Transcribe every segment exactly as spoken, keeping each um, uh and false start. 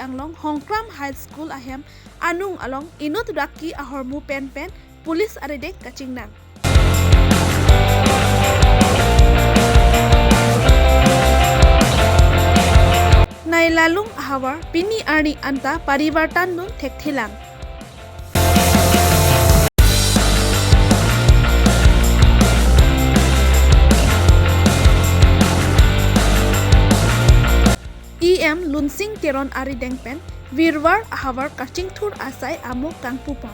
Anglong Hongkram High School ahem anung along inut raki ahormu pen pen police arideng kachingnang. Nailalung ahavar pini arni anta parivartan dun thekthelang. E M Lunsing Teron arideng pen Virvar ahavar kachingthur asai amo kangpupon.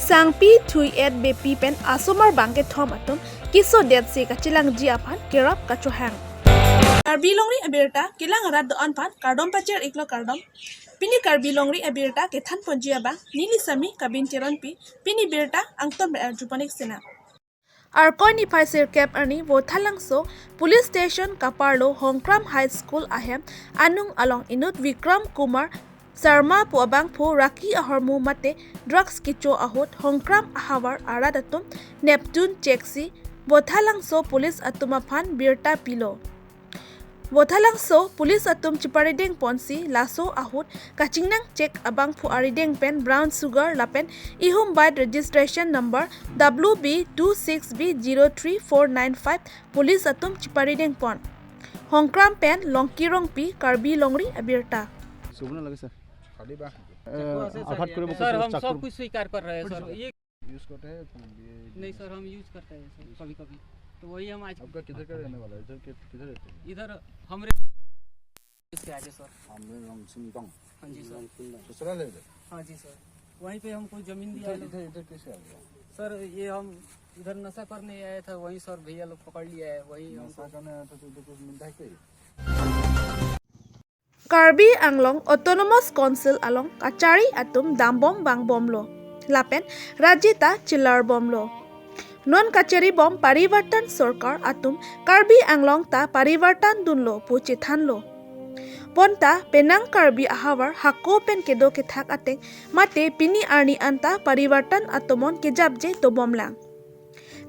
Sangpi thui-et bepi pen asomar bangkethom atum kesodetsi kachelangji aphan kerap kachohang. Karbi Longri abirta kelang arat do-an aphan kardom pachir-iklo kardom. Pini Karbi Longri abirta kethanponji abang neli Sami Kabin Teronpi, pini birta angton ber arjupon-ik sinang. Arkoi niphai sirkep arni Vothalangso Police Station kaparlo Hongkram High School ahem anung along inut Vikram Kumar Sarma pu abangphu raki ahormu mate drugs kecho ahut Hongkram ahavar arat atum neptun cheksi Vothalangso police atum aphan birta pilo. Vothalangso police atum cheparidengponsi laso ahut kachingnang chek abangphu arideng pen brown sugar lapen ihum bike registration number W B two six B zero three four nine five police atum cheparidengpon. Hongkram pen Longki Rongpi, Karbi Longri abirta. सुबह ना लगे सर। खाली बा। अ, आघात करे वो सर, कैसे हम चाकू सब कुछ स्वीकार कर रहे हैं सर। ये यूज़ करते हैं, ये नहीं सर, हम यूज़ करते हैं सर, कभी कभी। तो वही हम आज आपका किधर का रहने वाला है? इधर के, किधर रहते हैं? इधर हमरे इसके आगे सर। हमरे रामसिंह गांव। हाँ जी सर। ससुराल है इधर? हाँ जी सर। वहीं पे हमको जमीन दिया इधर, है। इधर, इधर कैसे आ गया? सर, ये हम इधर नशा करने आया था, वहीं सर भैया लोग पकड़ लिया है, वहीं नशा हमको करने आया था तो इधर कुछ मिलता है क्या? Karbi Anglong Autonomous Council along kachari atum dambom vangbomlo. Lapen raji ta chilarbomlo. Non kacharibom parivartan sorkar atum Karbi Anglong ta parivartan dunlo pu chethanlo. Bonta penang Karbi ahavar hako pen kedo kethak ateng mate pini arni anta parivartan atomon kejapje dobomlang.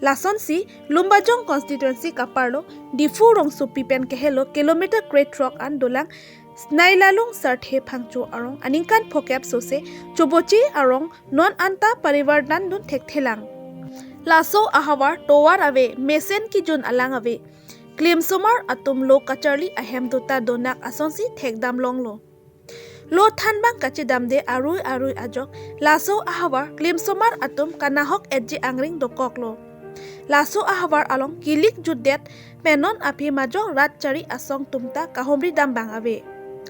Lasonsi Lumbajong constituency kaparlo Diphu rongsopi pen kehelo kilometer krethrok an dolang Nailalung Sarthe Phangcho arong aningkan phokep sose Choboche arong non anta parivartan dun thekthelang. Laso ahavar tovar ave, mesen kijun alang ave. Klimsomar atum lo kacharli ahem dota donak asonsi thekdam longlo. Lo thanbang kachedamde arui arui ajok laso ahavar klimsomar atum kanahok etji angring dokoklo. Laso ahavar along kilik jutdet pen non aphi majok rat chari asong tumta kahumri dambang ave.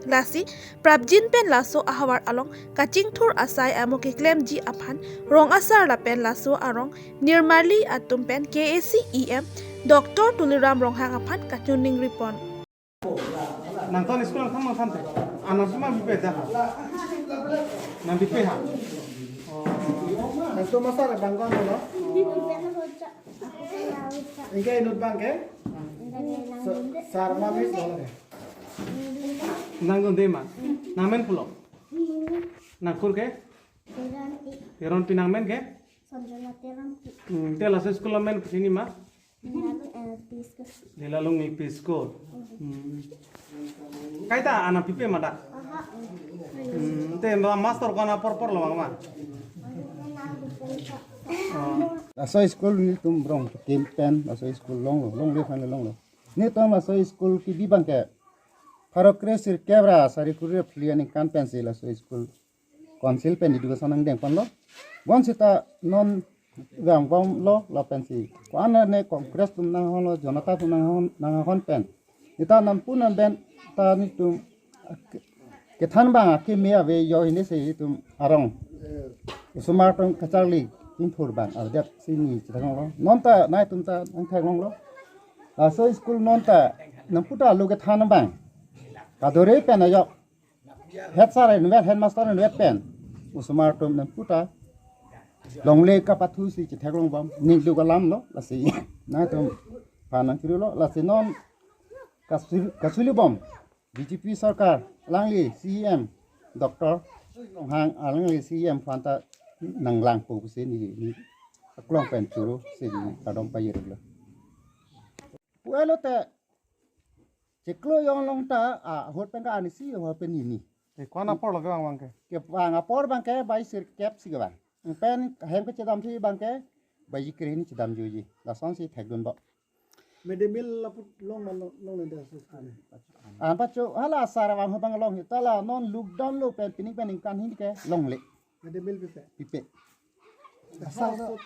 Lasi prapjin pen laso ahavar along kachingthur asai amo keklemji aphan rong asar lapen laso arong nirmarli atum pen K A C E M Doctor Tuliram Ronghang aphan kachiningri pon. Nangtum school nangtum nangtum te. Anak semua bipe dah. Nang bipe ha. Oh. Nangtum masa ada bangkang lo? Ingke inut bang ke? Sa-, Sarma Miss lo ke? Nangtum dema. Nangmen pulo. Nangkur ke? Teronpi. Teronpi, nangmen ke? Sanjana Teronpi. Hmm, te laso school amen ke sini ma? Nilalo L P School. Nilalo L P School. Hmm. Kaita anak pipe ma dak? Aha. Hmm, te ndo master ko-an apor por lo ma? Oh. Laso school nelitum rong tim pen, laso school longlo, longle aphan longlo. Nelitum laso school kebi bang ke pharo kresirkep ra sari kre phli aningkan pensi laso school Council pen education nangdengponlo. Bonsita non vangbomlo lapensi ko-an ne Congress atum nanghonlo, Janata atum nanghon, nanghon pen. Sita nangpu nangben ta nelitum ke-, kethan bang akeme ave yo hini si itum arong osomar atum kacharli chingthur bang avedet si neli chethek longlo. Non ta nangtum ta nangthek longlo. Laso school non ta nangpu ta lo kethan bang kadore pen ajok head sir inutvet, headmaster inutvet pen osomar atum nangpu ta longle kapathu si chethek longbom, ningduk alam lo, lasi nangtum aphan nangchirilo, lasi non kasul-, kasulibom B J P sorkar alangli C E M Doctor Ronghang alangli C E M aphan ta nanglangpo pusi neli, neli aklong pen choro si neli kardom pajirlo. Pu-e lote chiklo yong long ta ahut pen ke arnisi ahut pen hini. Te ko-an apor lo kevang abang ke? Kevang apor abang ke bai sirkep si kevang. Pen hem kechedamthu abang ke bai ji kre hini chedamjuiji. Lasonsi thekdunbom. Mid day meal lapu long ma long, long le da sus kali. Anpacho hala asar abang ahut abang long hita la non lockdown lo pen pini pen ningkan hini ke longle. Mid day meal pipe. Pipe. Asar so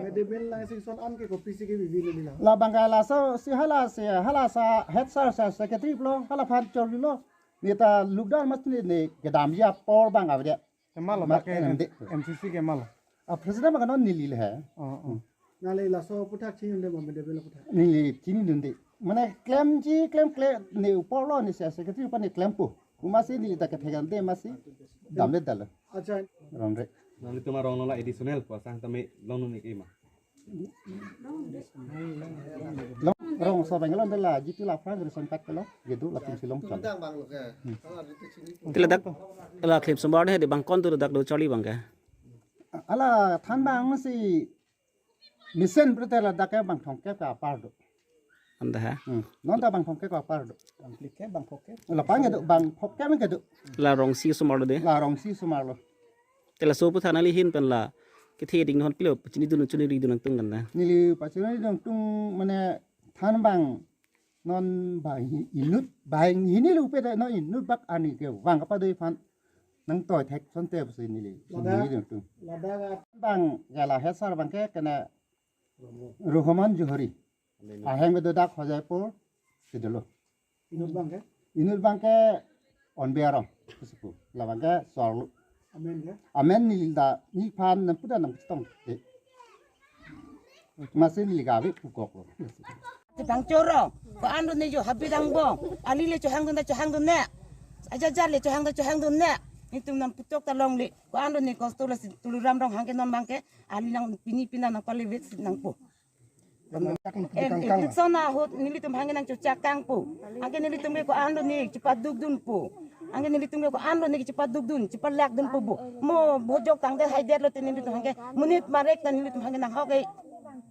mid day meal lang sing son an ke kopisi kebi neli la. Labang ke laso si hala si hala sa head sir sa secretary pulo hala aphan chorlo. Neta lockdown mas ni ne kedamji apor abang avedet. Kemal lo Ma-, dak ke em, M-, de. M C C kemal lo. Ah, president abang ke non neli le he. Oh, oh. Nangli laso aputhak chinidunde ma mid day meal aputhak? Neli chinidunde. Mane klemji klemkle ne apor lo ne se secretary aphan ne klempo. Amatsi neli ta kethekdamde amatsi damledetlo. Acha. Rongre. Nanglitum arong lo la additional pu asang tame long nung ne ke ma? Long, rongso abang ke long de la jitu la aphrang ration card ke long, kedo latumsi long chon. Te ladak la klemsomar de bang kontu ladak do charli abang ke? Hala thanbang si mesen pute ladak ke bang thomkep ke apar do. Anta ha? Hmm. Non ta bang thomkep ke apar do. Bang phlikep, bang phokep. Lapang kedo, bang phokep kedo. La rongsi osomar lo de? La rongsi osomar lo. Te laso aputhak nangli ahin pen la kethe ding non pilo pachinidun chiniridun nangtung kan na? Neli pachinidun nangtung mane thanbang non bang hi-, inut bang hini lo pe da non inut bak arni kevang kepadoi aphan nangtoi thek sonte pusi neli. Ladak, chinidun nangtung. Ladak. Bang ke la head sir abang ke kena Rohman Johori. Ahem kedo dak Hojaipur kedolo. Inut abang ke? Inut abang ke Onbe Arong, kusipu. Labang ke Sorlu. Amen ke? Amen neli ta nephan nangpu ta nangtong. Eh. Amatsi neli gavi pukok lo. Tang choro, ko-an do ne jo habit angbong. Ali le chohangdun ta chohangdun ne. Ajajar le chohang ta chohangdun ne. Netum nangputok ta longle. Ko-an do ne kosto lasi Tuliram Ronghang ke non abang ke. Ali nang pini pina nangpalevek nangpo. Em, election ahut nelitum abang ke nangchochak tangpo. Anke nelitum ke ko-an do ne chepadukdunpo. Anke nelitum ke ko-an do ne chepadukdun, chepalakdunpo bo. Mo bojok tangte haidet lote nelitum abang ke monit marek ta nelitum abang ke nanghok ke.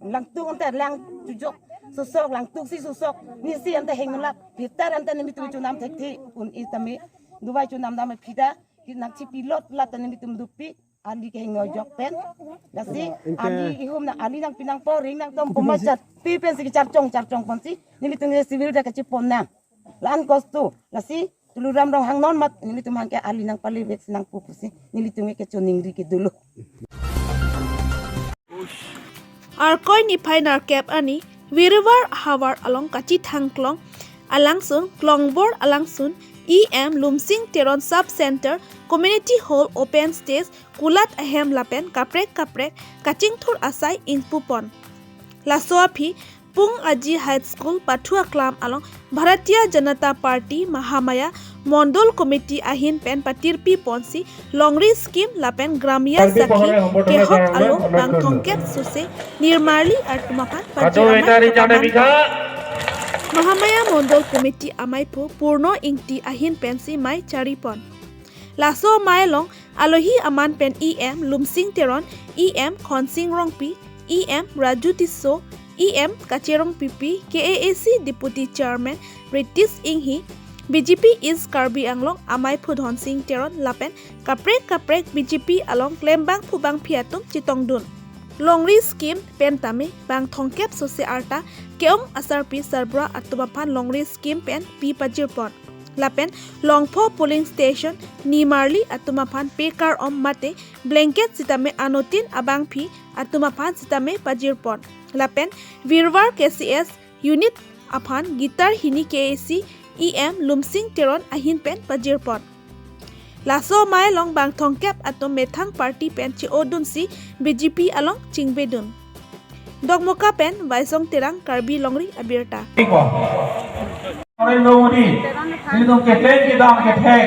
Langtuk ante lang chojok sosok, langtuk si sosok. Nisi ante henglap, pitar ante nelitum chonam thekthe un-e tame. Dubai chonam dam phi ta, ki nangchipilot la ta nelitum dupi. Ali kehingno jok pen. Lasi, ingke ali ihum na ali nangpi nangpo ring nangtompo ma chat. Pi pensi kecharchong charchong ponsi. Nelitum ke civil ta kachepon nang. La-an kosto. Lasi, Tuliram Ronghang non amat. Nelitum abang ke ali nangpalevek nangpo pusi. Nelitum ke choningri kedolo. Arkoi niphai nerkep arni, Virwar havar along kachethangklong alangsun, Klongbor alangsun, E M Lumsing Teron Sub Center, Community Hall, Open Stage, kulat ahem lapen kaprek kaprek kachingthur asai ingpupon. Laso aphi Pung Aji High School pathu aklam along Bharatiya Janata Party Mahamaya Mondol Committee ahin pen patirpi ponsi longri scheme lapen Gramya Sakhi kehok along bang thomkep sose nirmarli atum aphan pajir amei kataman. Mahamaya Mondol Committee amaiphu Purno Ingti ahin pensi mei charipon. Laso amei along alohi aman pen E M Lumsing Teron, E M Khonsing Rongpi, E M Raju Tisso, E M Kache Rongpipi, K A A C Deputy Chairman Ritesh Enghi, B J P East Karbi Anglong amaiphu Dhonsing Teron lapen kaprek kaprek B J P along klembangphu bangphi atum chetongdun. Longri scheme pen tame bang thomkep sose arta ke-ong asarpi sarbura atum aphan longri scheme pen pi pajirpon. Lapen Longpho polling station nimarli atum aphan pekar om mate blanket sitame anotin abangphi atum aphan sitame pajirpon. Lapen Virwar K C S unit aphan guitar hini K A A C E M Lumsing Teron ahin pen pajirpon. Laso amei along bang thomkep atum methang party pen che-odunsi B J P along chingvedun. Dokmoka pen Vaisong Terang, Karbi Longri Abirta. Narendra Modi, ilitum keklem kedam kethek,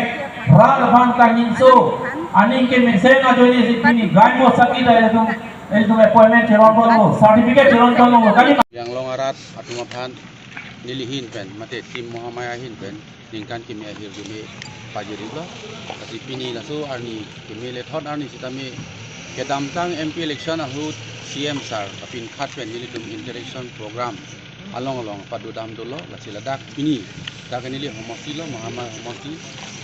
rat aphan kangjinso, aning kemesen ajoine si pini gaimo sakhi ta ilitum, ilitum appointment cheron ponlo, certificate cheron ponlo, kali ma? Anglong arat atum aphan neli ahin pen, mate team Mahamaya ahin pen, ningkan kimi ahirjume pajirlo. Lasi pini laso arni kimi lethot arni sitame kedamtang M P election ahut C M sir kapinkhat pen nelitum interaction program along along padodam dolo, lasi ladak pini dak neli homosti lo, Mahamaya homosti,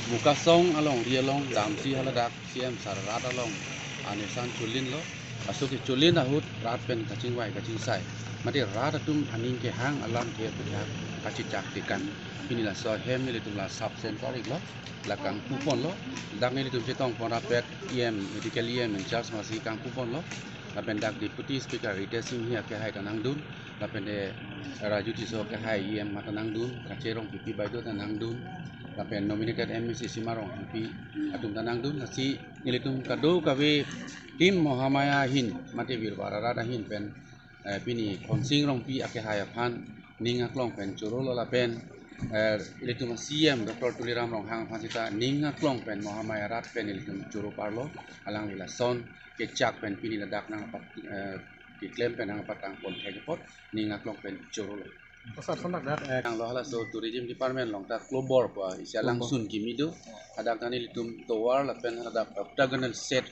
Mukasong alongri along damsi haladak C M sir rat along anesan cholin lo. Laso kecholin ahut rat pen kachingvai kachingsai, mate rat atum aning kehang alam ke pudhak kachechak tekan. Pini laso ahem nelitum la sub center iklo, la kangpu ponlo. Dak nelitum chetong pon rapet E M, medical E M in charge masi kangpu ponlo. Lapen dak Deputy Speaker Ritesh Enghi akehai ta nangdun. Lapen de Raju Tisso akehai E M mata nangdun. Kache Rongpipi baideo ta nangdun. Lapen nominated M A C Sima Rongpipi atum ta nangdun. Lasi nelitum kadokave team Mahamaya ahin, mate Birbar arat ahin pen, eh, pini Khonsing Rongpi akehai aphan ning aklong pen chorolo lapen, eh, ilitum C M Doctor Tuliram Ronghang aphan sita ning aklong pen Mahamaya rat pen ilitum choro parlo, alangli lason kechak pen pini ladak nangpat, eh, keklem pen nangpatang pon thek apot ning aklong pen chorolo. Pasar sonak dak, eh, Nanglo halaso Tourism Department along ta Klobor pu isi alangsun kimi do. Hadak ta nelitum tovar lapen hadak octagonal set,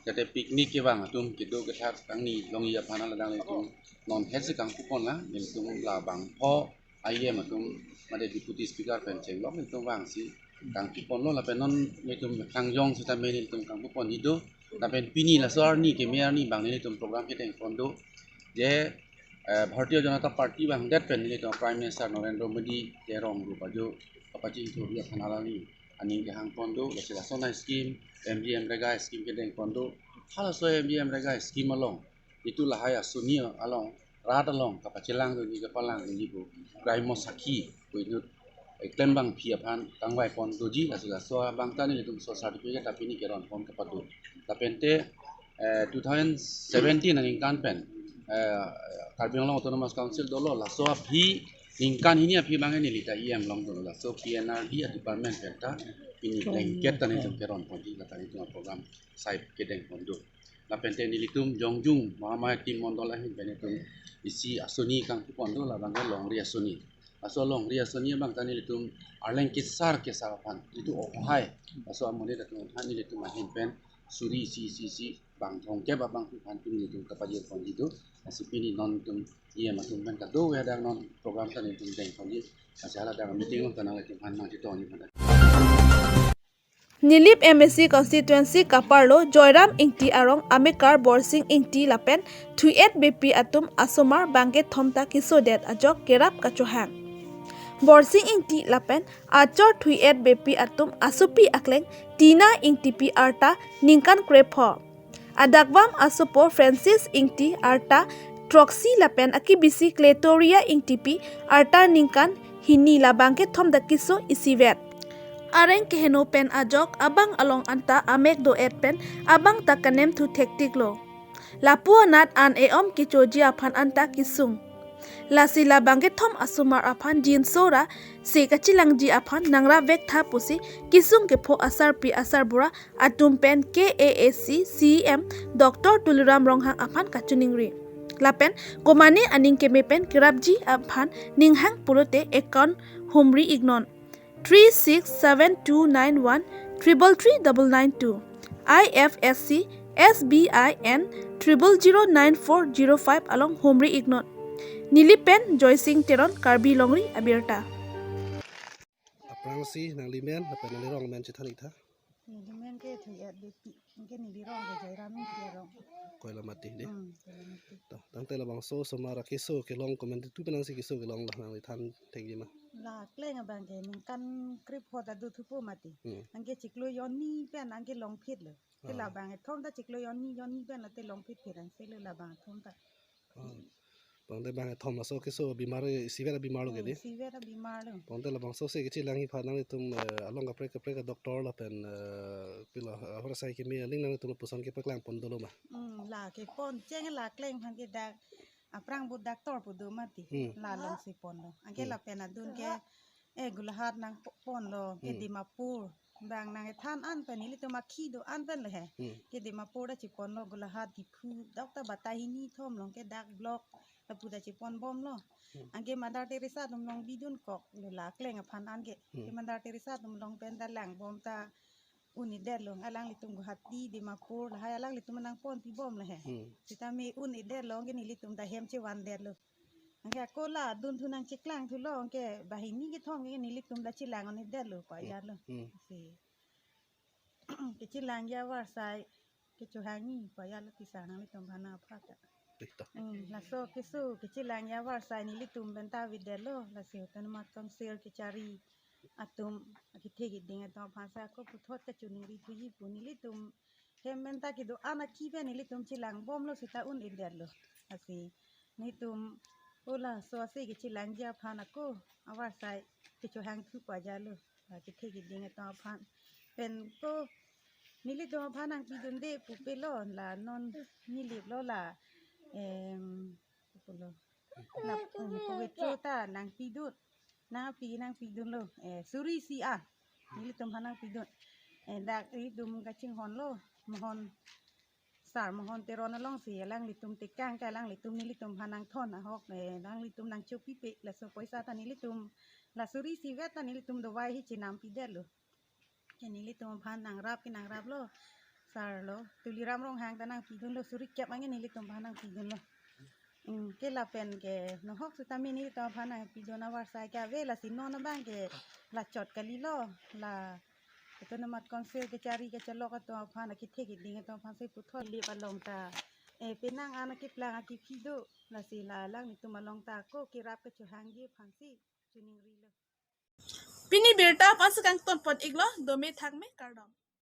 jate picnic kevang atum kedo kethak kangni longji aphan aladang nelitum non hetsi kangpu pon lang, nelitum labangpho E M atum mate Deputy Speaker pen chenglok nelitum vangsi kangpu ponlo lapen non nelitum khangjong sitame nelitum kangpu ponji do. Lapen pini laso arni keme arni abang nelitum program kedeng pon do. Je, eh, Bharatiya Janata Party abang det pen nelitum Prime Minister Narendra Modi ke rong rupa jo kapachingthurji aphan alangli aning kehang pon do, lasi laso na scheme, M G M Rega scheme kedeng pon do. Halaso M G M Rega scheme along, itum lahai asoni along, rat along kapachelang doji, kapalang doji pu Graimya Sakhi pu inut, eh, klembangpi aphan kangvai pon doji, lasi laso abang ta nelitum laso certificate ta pini keron pon kapado. Lapen te, eh, two thousand seventeen aningkan pen, eh, Karbi Anglong Autonomous Council dolo, laso aphi ningkan hini aphi abang neli ta E M long dolo, laso P N R D a department pen ta pini blanket ta nelitum keron ponji, la ta nelitum program sai kedeng pon do. Lapen te nelitum jongjung Mahamaya team mondol ahin pen nelitum isi asoni kangpu pon do, labang ke longri asoni. Laso longri asoni abang ta nelitum arleng kesar kesar aphan, itum ohai, laso amonit atum aphan nelitum ahin pen suri isi isi isi bang thomkep abangphu aphan pini nelitum kapajir ponji do. Lasi pini non itum E M atum pen kadokave hadak non program ta nelitum deng ponji. Lasi haladak meeting along ta nanglitum aphan nangchetongji aphan. Nilip M A C constituency kaparlo Joyram Ingti arong amekar Borsing Ingti lapen Thuiet Beypi atum asomar bangkethom ta kesodet ajok kerap kachohang. Borsing Ingti lapen achor Thuiet Beypi atum asopi akleng Tina Ingtipi arta ningkan krepho. Adakvam asopo Francis Ingti arta throksi lapen akebisi Kletoria Ingtipi arta ningkan hini, labangkethom ta keso isivet. Areng keheno pen ajok abang along anta amek do-et pen abang ta kanemthu thektiklo. Lapu anat an e-om kechoji aphan anta kesung. Lasi labangkethom asomar aphan jinso ra se kachelangji aphan nangrap vektha pusi kesung kepho asarpi asarbura atum pen K A A C C E M Doctor Tuliram Ronghang aphan kachiningri. Lapen komane aning keme pen kerapji aphan ninghang pulote account humri iknon, three six seven two nine one triple three double nine two, I F S C S B I N triple zero nine four zero five along humri iknon. Nilip pen Joysing Teron, Karbi Longri Abirta. Aphrangsi nangli men, lapen nangli rong men chethan iktha. Neli men ke Thuiet Beypi, anke neli rong ke Joyram Ingti arong. Koilamati de. Hmm, Koilamati. To, tangte labangso osomar akeso kelong komantu penang si keso kelong, la nangli than thekji ma? La kleng abang ke ningkan krepho ta dothupo mati. Hmm. Anke chiklo jonni pen anke longphitlo. Ke, ah, labangkethom ta chiklo jonni, jonni pen lote longphit phit ansi lo labangkethom ta. Ah. Bangde bangkethom laso keso abimar, isivet abimar lo ke de? Hmm, isivet abimar lo. Bangde labangso se kechelangji aphan nanglitum, eh, along kaprek kaprek a-doctor lapen, eh, pilo, eh, ahor asai keme aling nanglitum lapuson kepaklang pon dolo ma? Hmm, la kepon cheng, la kleng aphan ke dak aphrang pu doctor pu do mati. Hmm. La alongsi ponlo. Anke, hmm, lapen adun ke, eh, Golaghat nangpo-, ponlo, ke, hmm, Dimapur. Bang nangkethan an pen ilitum akhi do-an pen le he. Hmm. Ke Dimapur ta cheponlo, Golaghat, Diphu, dak ta batai hini thom along ke dak block lapu ta cheponbomlo. Hmm. Anke Mother Teresa atum along bidunkoklo la kleng aphan anke. Hmm. Ke Mother Teresa atum along pen ta langbom ta un-edetlo, alanglitum Guwahati, Dimapur, lahai alanglitum nangponpibom le he. Hmm. Sitame un-edetlo, anke nelitum ta hem chevandetlo. Anke ako la dun thu nangcheklang thulo, anke banghini kethom ke nelitum ta chelang-un-edetlo pu ajatlo. Hmm. Si. Kechelangji avarsai kechohangji pu ajatlo, tisa nanglitum aphan nangphan ta. Tito. Hmm, laso keso kechelangji avarsai nelitum pen ta avedetlo, lasi autonomous council kechari atum akethe keding atum aphan sa ako puthot kachiningri thuji pu nelitum hem pen ta kedo-an aki pen nelitum chelangbomlo seta un-edetlo. Lasi nelitum o laso ase kechelangji aphan ako avarsai kechohang thu pu ajatlo. Akethe keding atum aphan pen ko nelitum aphan nangpidunde pupelo, la non niliplo la, em, pulo. La, em, pavitro ta nangpidun. Nangpi nangpidunlo. Eh, suri isi an nelitum aphan nangpidun. Eh, dak nelitum kachinghonlo. Mohon, Sar Mohon Teron alongsi alanglitum tekang ke alanglitum nelitum aphan nangthon ahok, eh, alanglitum nangchopipe, laso poisa ta nelitum, la suri isivet ta nelitum dovai hi chenam pidetlo. Ke nelitum aphan nangrap ke nangraplo. Sar lo, Tuliram Ronghang ta nangpidunlo, suri kep ange nelitum aphan nangpidunlo. Hmm, ke lapen ke nohok sitame nelitum aphan nangpidun avarsai ke ave, lasi non abang ke lachot kalilo, la autonomous council kechari kechelok atum aphan, akethe keding atum aphan si puthot lip along ta, eh, penang an akeplang akephi do, lasi la alanglitum along ta ako kerap kechohangji aphan si chiningrilo. Pini birta aphan si kangton pon-iklo, dome thakme, kardom.